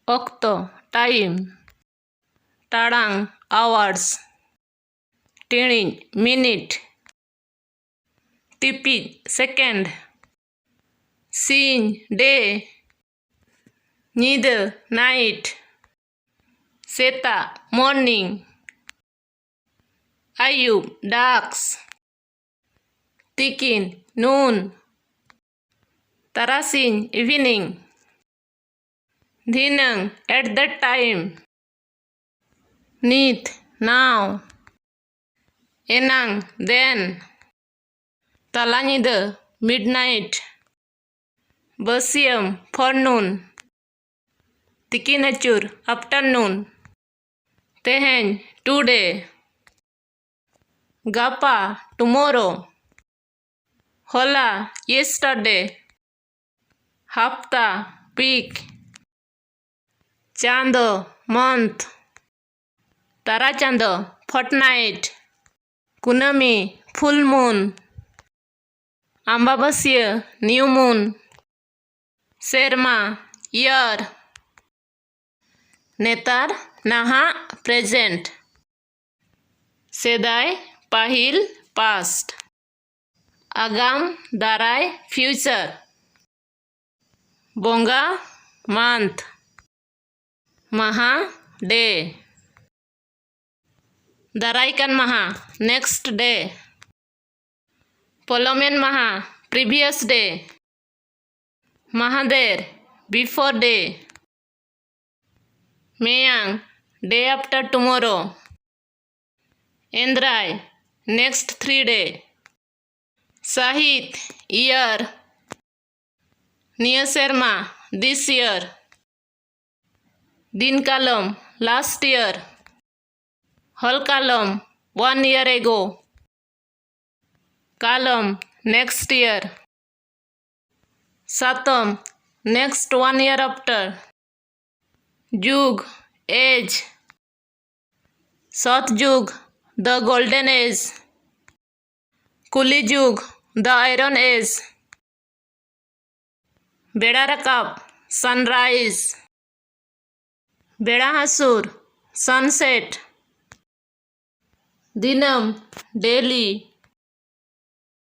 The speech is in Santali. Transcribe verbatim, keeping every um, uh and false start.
ᱚᱠᱛᱚ, time. ᱴᱟᱲᱟᱝ, hours. ᱴᱤᱬᱤᱡ, minute. ᱛᱤᱯᱤᱡ, second. ᱥᱤᱧ, day. ᱧᱤᱫᱟᱹ, night. ᱥᱮᱛᱟᱜ, morning. ᱟᱹᱭᱩᱵ, dusk. ᱛᱤᱠᱤᱱ, noon. ᱛᱟᱨᱟᱥᱤᱧ, evening. ᱫᱷᱤᱱᱟᱹᱝ, at that time. ᱱᱤᱛ, now. ᱮᱱᱟᱝ, then. ᱛᱟᱞᱟ ᱧᱤᱫᱟᱹ, midnight. ᱵᱟᱹᱥᱭᱟᱹᱢ, forenoon. ᱛᱤᱠᱤᱱ ᱟᱹᱪᱩᱨ, afternoon. ᱛᱮᱦᱮᱧ, today. ᱜᱟᱯᱟ, tomorrow. ᱦᱚᱞᱟ, yesterday. ᱦᱟᱯᱛᱟ, week. ᱪᱟᱸᱫᱚ, month. ᱛᱟᱨᱟ ᱪᱟᱸᱫᱚ, fortnight. ᱠᱩᱱᱟᱹᱢᱤ, full moon. ᱟᱢᱵᱟᱵᱟᱹᱥᱭᱟᱹ, new moon. ᱥᱮᱨᱢᱟ, year. ᱱᱮᱛᱟᱨ, ᱱᱟᱦᱟᱜ, present. ᱥᱮᱫᱟᱭ, ᱯᱟᱹᱦᱤᱞ, past. ᱟᱜᱟᱢ, ᱫᱟᱨᱟᱭ, future. ᱵᱚᱸᱜᱟ, month. ᱢᱟᱦᱟ, day. ᱫᱟᱨᱟᱭ ᱠᱟᱱ ᱢᱟᱦᱟ, next day. ᱯᱚᱞᱚᱢᱮᱱ ᱢᱟᱦᱟ, previous day. ᱢᱟᱦᱟᱫᱮᱨ, before day. ᱢᱮᱭᱟᱝ, day after tomorrow. ᱮᱱᱫᱨᱟᱭ, next three day. ᱥᱟᱹᱦᱤᱛ, year. ᱱᱤᱭᱟᱹ ᱥᱮᱨᱢᱟ, this year. ᱫᱤᱱ ᱠᱟᱞᱚᱢ, last year. ᱦᱚᱞ ᱠᱟᱞᱚᱢ, one year ago. ᱠᱟᱞᱚᱢ, next year. ᱥᱟᱛᱚᱢ, next one year after. ᱡᱩᱜᱽ, age. ᱥᱚᱛ ᱡᱩᱜᱽ, the golden age. ᱠᱩᱞᱤ ᱡᱩᱜᱽ, the iron age. ᱵᱮᱲᱟ ᱨᱟᱠᱟᱵ, sunrise. ᱵᱮᱲᱟ ᱦᱟᱹᱥᱩᱨ, sunset. ᱫᱤᱱᱟᱹᱢ, daily.